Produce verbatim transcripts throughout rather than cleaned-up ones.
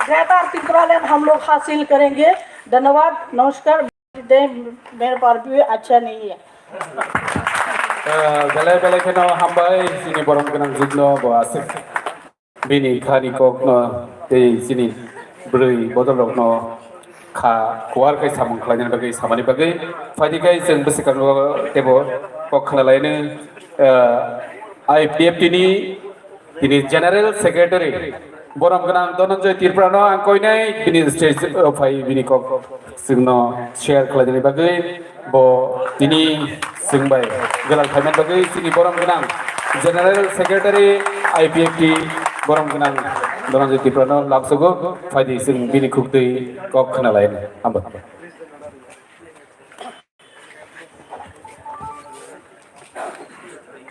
ग्रेटर त्रिपुरा लैंड हम लोग हासिल करेंगे। धन्यवाद, नमस्कार। दे, मेरे पास भी अच्छा नहीं है। Belai belai kheno hambai chini borom gwnang jwkno bo aswk bini khani kokno tei chini bwrwi bodolrokno kha kuar khai samung khlainani bagwi samani bagwi. Phaidi khai chwng bwswkango teibo kok khnalaino, ah, I P F T ni tini General Secretary borom gwnang Dhananjoy Tripura no ang koinai bini stage o phai bini kok chwngno share khlainani bagwi. Bo tini chwng bai gwdal phaimani bagwi chini borom gwnang General Secretary I P F T borom gwnang Dhananjoy Tripura no labsugo. Phaidi chwng bini khuktwi kok khwnalai. Hambai.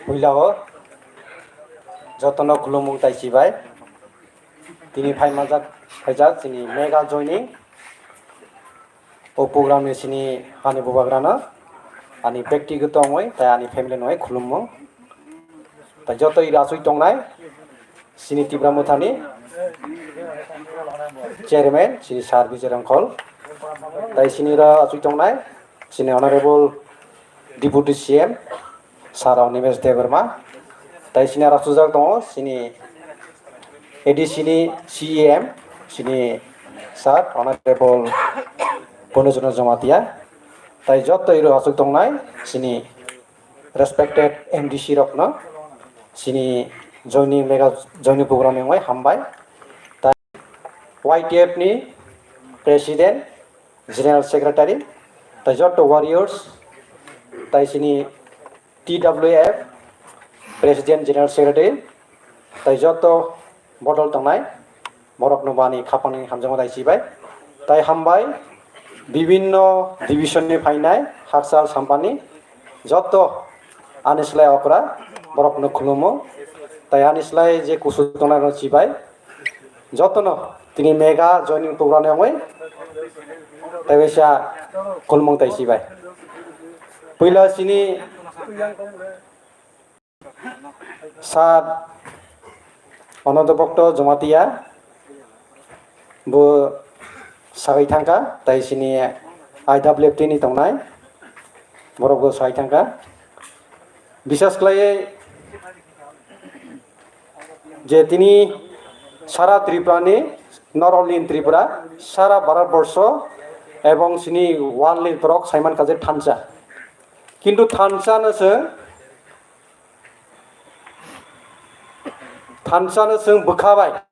Puila o jotono khulumung tai chibai. Tini phaimajak, phaijak chini mega joining. O program ni sini ani bubagrano ani bektigoto wngwi tai ani family no khulumung. Tai joto ira asui tongnai sini Tipra Mothani chairman sini Sir Bijay Rongkhol. Tai sini ro asui tongnai sini honorable deputy C M Sir Animesh Debbarma. Tai sini aro sujak tongo sini A D C ni C E M sini Sir Honorable Purnochorno Jamatia. Tai joto iro aswk tongnai sini respected M D C rokno sini joining mega joining program wngwi hambai. Tai Y T F ni president, general secretary, tai joto warriors, tai sini T W F president, general secretary, tai joto bodol tongnai borokno bani khapangni hamjakma tai chibai. Tai hambai bibinno division ni phainai Harsal Sampani joto ani slai okra borokno khulumo. Tai ani slai je kusu tongnai rok chibai. Jotono tini mega joining program ni wngwi tei waisa khulumung tai chibai. Puila sini Sir Ananda Bhakta Jamatia bo sawi thangkha, tai sini I W F T ni tongnai borok bo sawi thangkha. Bisas khlaiwi je tini sara Tripura ni, not only in Tripura, sara Bharat borsho ebong sini world ni borok saiman kaje thansa. Kintu thansa no se, thansa no se bwkha bai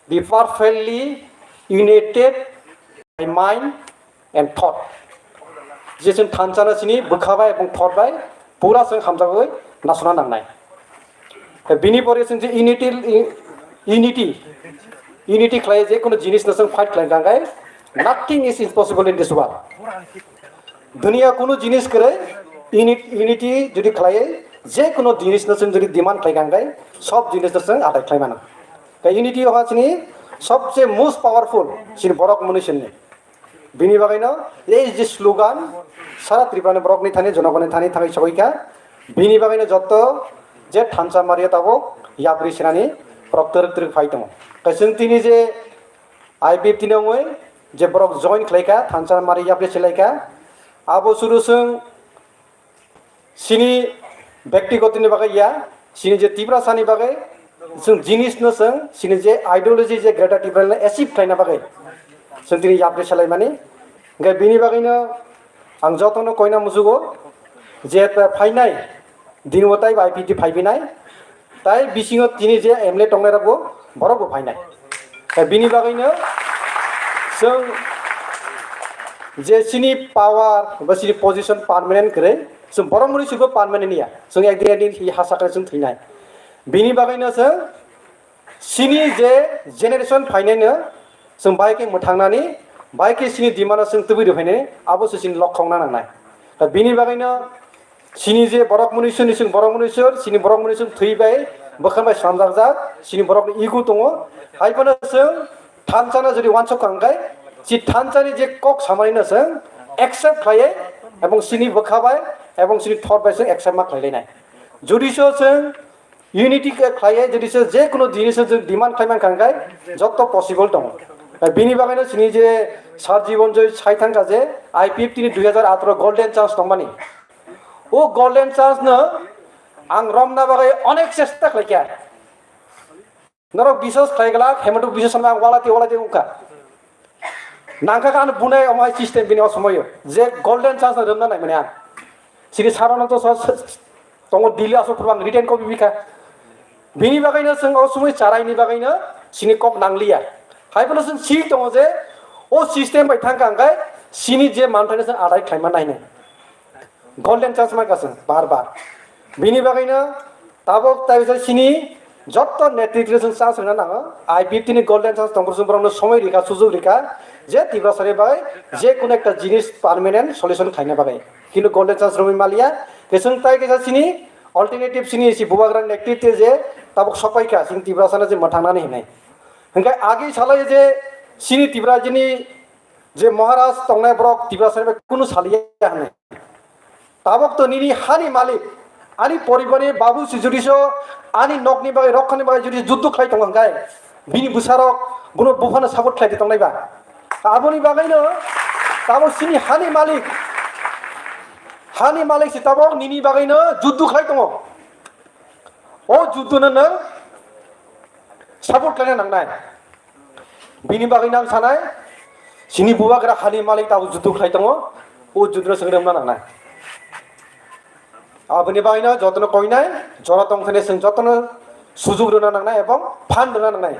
be perfectly united by mind and thought. Je chwng thansa no sini bwkha bai ebong thought bai pura chwng hamjagwi nasuna nangnai. Bini pore chwng je unity, unity, unity khlai je kono jinis no chwng fight khlai kha khe nothing is impossible in this world. Duniya kunu jinis kwrwi unit-, unity jodi khlaiwi, je kunu jinis no chwng jodi demand khlai kha, hwnkhe sob jinis no chwng adai khlai mano. Tei unity ha chini sobse most powerful chini borok mwnwi chini. Bini bagwi no ei je slogan sara Tripura ni borok ni thani, jonogoni thani thangwi sogwi kha. Bini bagwi no joto je thansa mario tabuk yapri sinani borok twrwk twrwk phai tongo. Tei chwng tini je I P F T ni wngwi je borok join khlai kha, thansa mari yapri se lai kha. Abo suru chwng sini bektigoto ni bagwi ya, sini je Tiprasa ni bagwi chwng jinis no chwng sini je ideology je Greater Tipraland no achieve khlaina bagwi chwng tini yapri se lai mani. Hwnkhe bini bagwi no ang joto no koina musugo je ta phainai dini o tai bai piti phai binai. Tai bisingo tini je M L A tongnai rok bo borok bo phainai. Tai bini bagwi no chwng je chini power ba chini position permanent kwrwi, chwng borok mwnwi chwngbo permanent ya. Chwng ekdin ekdin hi hasa kwrwi chwng thwinai. Bini bagwi no chwng chini je generation phainai no chwng bai khe mwthangnani, bai khe chini demand no chwng tubui rwphainani, abo se chini lokhong na nangnai. Tai bini bagwi no Chini je borok mwnwi sor, ni chwng borok mwnwi sor, chini borok mwnwi chwng thwi bai bwkhan bai slamjak jak, chini borok ni ego tongo. Hai phano chwng thansa no jodi uansuk kha hwnkhe, chi thansa ni je kok samani no chwng accept khlaiwi, ebong chini bwkha bai, ebong chini thot bai chwng accept ma khlai lainai. Jodi so chwng unity khe khlaiwi jodi se je kuno jinis jodi demand khlai mankha hwnkhe jotto possible tongo. Bini bagwino chini je Sir Jibon Joy sai thangkha je I P F T ni dui hazar atharo golden chance tongmani. O golden chance no ang romna bagwi onek chesta khlaikha. Norok biswas khlai glak, Hemant Biswa Sarma ang walati walati wngkha. Nangkha khe ano bunai omo hai system bini o somoyo. Je golden chance no romna nai mani ang. Sini sarono to so, so, tongo Delhi asok phuru ang written copy bikha. Bini bagwino chwng o somoi charaini bagwino sini kok nangliya. Hai phano chwng si tongo je o system bai thangkha hwnkhe sini je manthai no chwng adai khlaima nainai. Golden chance mankha chwng bar bar. Bini bagwino tabok tai bisa sini jotto netritwno chwng chance rwna nango. I P F T ni golden chance tongphuru chwng borokno somoi rikha, sujok rikha je Tiprasani bagwi je kuno ekta jinis permanent solution khlaina bagwi. Kintu golden chance romwi maliya. Khe chwng tai kaisa sini alternative sini si bubagra netritw je tabok sopaikha sini Tiprasano je mwthangnani hinwi. Hwnkhe agi salai je sini Tiprajini je Maharaj tongnai borok Tiprasani bai kunu saliya hinwi. Tabok to nini hani malik, ani poribarni babu si jodi so ani nokni bagwi, rokhani bagwi jodi juddo khlai tongo hwnkhe, bini bwsarok bono buphano support khlai tongnai ba. Aboni bagwino tabok sini hani malik, hani malik si tabok nini bagwino juddo khlai tongo. O juddo no nwng support khlaina nangnai. Bini bagwi nang sanai, sini bubagra hani malik tabuk juddo khlai tongo, o juddo no chwng rwna nangnai. Aboni bagwino jotono koinai, jora tongthani chwng jotono sujuk rwna nangnai ebong phan rwna nangnai.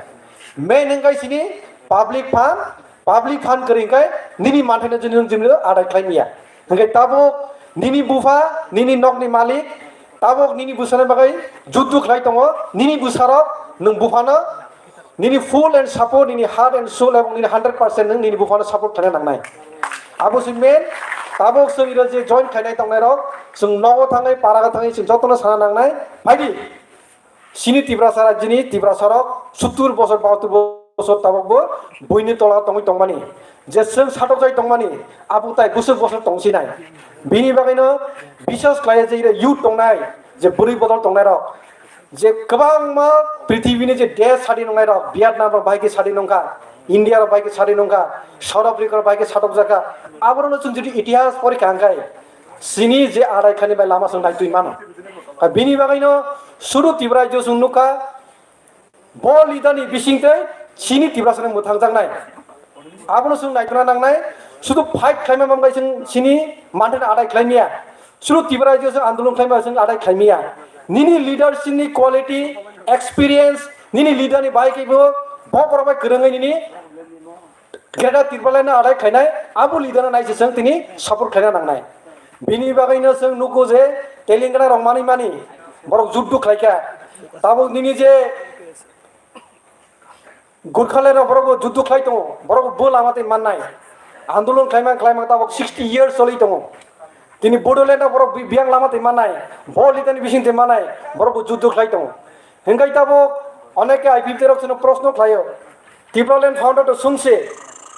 Main hwnkhe sini public fund, public fund kwrwi hwnkhe nini manthaino jwngjwng jwngjwng adai khlai maya. Hwnkhe tabuk nini bupha, nini nokni malik, tabuk nini bwsani bagwi juddo khlai tongo, nini bwsarok nwng buphano nini full and support, nini heart and soul, ebong nini hundred percent nwng nini buphano support khlaina nangnai. Abo se main, tabuk chwng iro je join khlainai tongnairok, chwng nogo thangwi, parago thangwi, chwng jotono sana nangnai. Phaidi, sini Tiprasa rajyoni Tiprasarok sottur bosor, bahattor bosor tabukbo buini tola tongwi tongmani, je chwng satokjai tongmani, abo tai bwswk bosor tongsinai. Bini bagwino biswas khlaiya je iro youth tongnai, je bwrwi bodol tongnairok, je kwbangma prithibini je desh sadi nongnairok, Vietnam rok bai khe sadi nongkha, India rok bai khe sadi nongkha, South Africa rok bai khe satokjakha. Aborokno chwng jodi itihas porikha hwnkhe, sini je adai khani bai lama chwng naitwi mano. Bini bagwino sudu Tripura rajyo chwng nukha, bo leader ni bisingtwi sini Tiprasani mwthangjaknai. Abono chwng naitona nangnai, sudu fight khlaima bambai chwng sini manthai adai khlaimaya. Sudu Tripura rajyo chwng andolon khlaima chwng adai khlaimaya. Nini leadership ni quality, experience, nini leader ni bai khe bo, bo borok bai kwrwngwi nini Greater Tipraland no adai khlainai, abo leader no nai se chwng tini support khlaina nangnai. Bini bagwino chwng nugo je Telangana rok manwi mani, borok juddo khlaikha. Tabuk nini je Gurkhaland rok borok bo juddo khlai tongo, borok bo lama twi mannai. Andolon khlaimang khlaimang tabuk sixty years choli tongo. Tini Bodoland rok borok bi-, biyang lama twi mannai, bo leader ni bising twi mannai, borok bo juddo khlai tongo. Hingkai tabuk oneke I P F T rok chwngno proshno khlaio. Tipraland founder to sungse,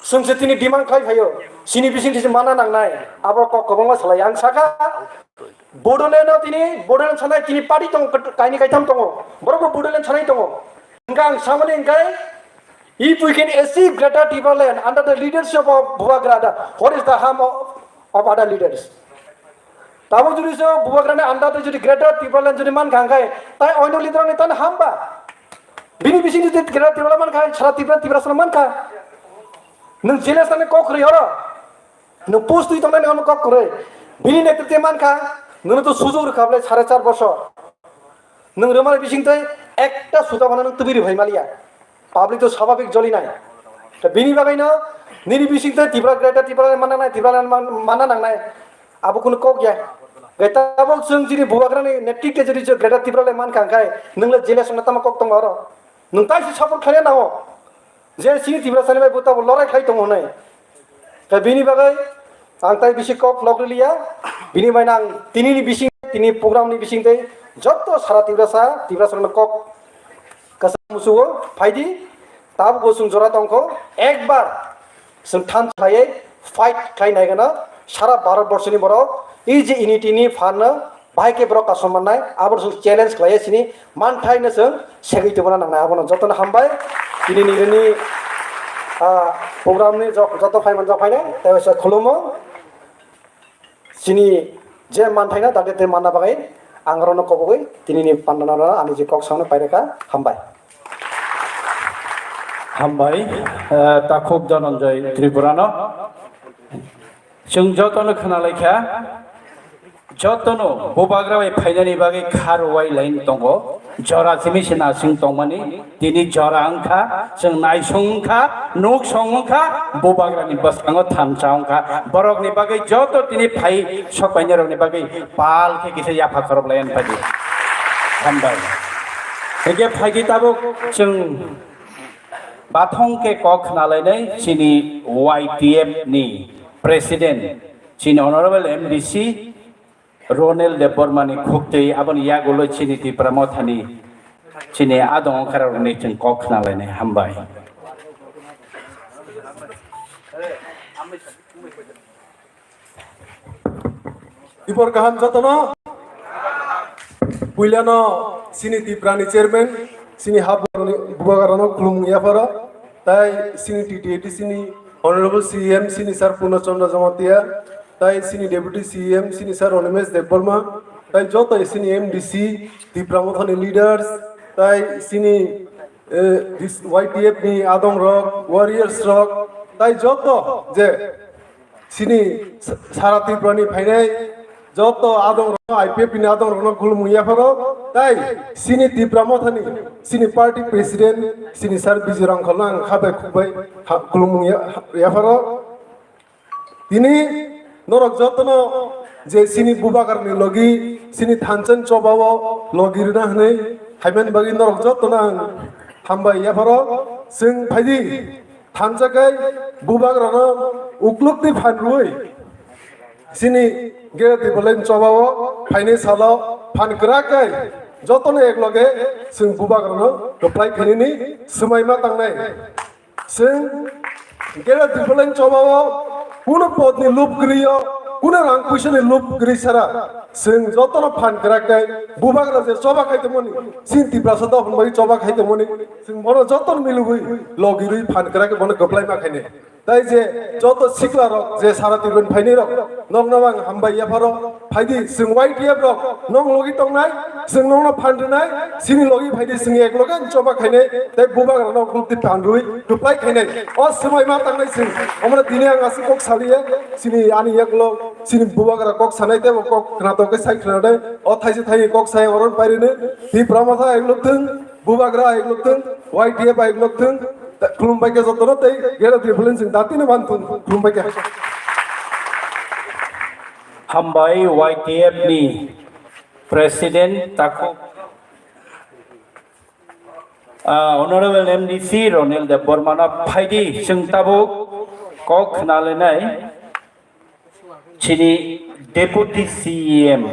sungse tini demand khlai phaio. Sini bising twi se mana nangnai, abo kok kwbangma salai. Ang sakha, Bodoland no tini, Bodoland sanai tini party tongo, kaini kaitham tongo. Borok bo Bodoland sanai tongo. Hingkha ang samani hingkai, if we can achieve Greater Tipraland under the leadership of Bubagra, the, what is the harm of, of other leaders? Tabuk jodi se Bubagrani under twi jodi Greater Tipraland jodi mankha hingkhe, tai oino leader ni tani hamba. Bini bising jodi Greater Tipraland mankha, sara Tripura, Tiprasano mankha. Nwng jealous tani kok kwrwi oro. Nwng post twi tongnani omo kok kwrwi. Bini netritwe mankha, nwngno to sujok rwkha bwlai sare char bosor. Nwng rwmani bisingtwi ekta suda phano nwng tubui rwphai maliya. Public to swabhabik jolinai. Tei bini bagwino nini bisingtwi Tripura, Greater Tipraland manna nangnai, Tipraland man-, manna nangnai. Abo kunu kok ya. Gai tabuk chwng chini Bubagrani netritwe jodi chwng Greater Tipraland mankha hingkhe nwngla jealous wngna tamo kok tongo oro. Nwng tai se support khlaina nango. Je chini Tiprasani bai bo tabuk lorai khlai tongo hwnwi. Tei bini bagwi ang tai bisi kok lok rwliya. Bini bai ang tinini bising, tini program ni bising tei jotto sara Tiprasa, Tiprasano kok kwchang musugo phaidi, tabukbo chwng jora tongkho, ekbar chwng thansa khlaiwi fight khlai nai gana sara Bharat borshoni borok, ei je unity ni phan no bahai khe borok kasom mannai, abo chwng challenge khlaiya chini manthai no chwng segwi tongna nangnai, abono jotono hambai. Tini ni rini, ah, program ni jok-, joto phaiman jok phainai, tei waisa khulumo. Chini je manthai no dakti tei manna bagwi ang orono kobogwi tini ni pandana ani je kok sano paireka, hambai. Hambai, eh, Takhuk Dhananjay Tripurano. Chwng jotono khwnalaikha, jotono bubagra bai phainani bagwi kha rwai line tongo, jora simi se nasing tongmani, tini jora wngkha, chwng naisong wngkha, nuksong wngkha, bubagrani bwskango thansa wngkha, borokni bagwi joto tini phai sokpainarokni bagwi pal khe kisa yapha khorok lai ani phaidi. Hambai. Hingke phaidi tabuk chwng bathong khe kok khna lainai chini Y T F ni president, chini honorable M D C Ronel Debbarma ni khuktwi, aboni yagulo chini Tipra Mothani chini adong ongkhorok rokni chwng kok khna lainai. Hambai. Ibor kaham jotono. Puilano sini Tiprani chairman, sini ha bubagarano khulumung yapharo, tai sini T T A D C ni honorable C E M sini sir Purno Chandra Jamatia, tai sini deputy C E M sini sir Animesh Debbarma, tai joto sini M D C, Tipra Mothani leaders, tai sini, eh, this Y T F ni adong rok, warriors rok, tai joto je sini sa-, sara Tripura ni phainai joto adong rok, I P F ni adong rok no khulumung yapharo, tai sini Tipra Mothani, sini party president, sini sir Bijay Rangkhol no ang khabai khukbai ha-, khulumung ya-, yapharo. Tini norok jotono je sini bubagar ni logi, sini thansa ni choba o logi rwna hwnwi phaimani bagwi norok jotono ang hambai yapharo. Chwng phaidi thansa khai bubagrano ukluk twi phan rwui sini Greater Tipraland choba o phainai salo phan kwrak khai jotono ek loge chwng bubagrano kwplai khainani swmai ma tangnai. Chwng Greater Tipraland choba o kuno pod ni lup kwrwi o, kuno rang puisa ni lup kwrwi sara. Chwng jotono phan kwrak khai bubagra je choba khai tongmani, chini Tiprasa dophani bagwi choba khai tongmani, chwng bono jotono milugwi logirwi phan kwrak khe bono kwplai ma khainai. Tai je joto sikla rok je sara Tipraland phainai rok, nokno ang hambai yapharo. Phaidi chwng Y T F rok nong logi tongnai, chwng nokno phan rwnai, chini logi phaidi chwng ek loge choba khainai, tei bubagra no khulti phan rwi kwplai khainai. O swmai ma tangnai chwng. Omono tini ang aswk kok saliya, chini ani yaklok, chini bubagra kok sanai tei bo kok khwnatok khe sai khwnadai. O thaisa thani kok sai oron pairino, Tipra Motha eklok thwng, bubagra eklok thwng, Y T F eklok thwng, khulumbai khe jotono tei Greater Tipraland chwng datino manthung, khulumbai khe. Hambai Y T F ni President Takhuk, ah, Honorable M D C Ronel Debbarma no phaidi chwng tabuk kok khwnalinai chini Deputy C E M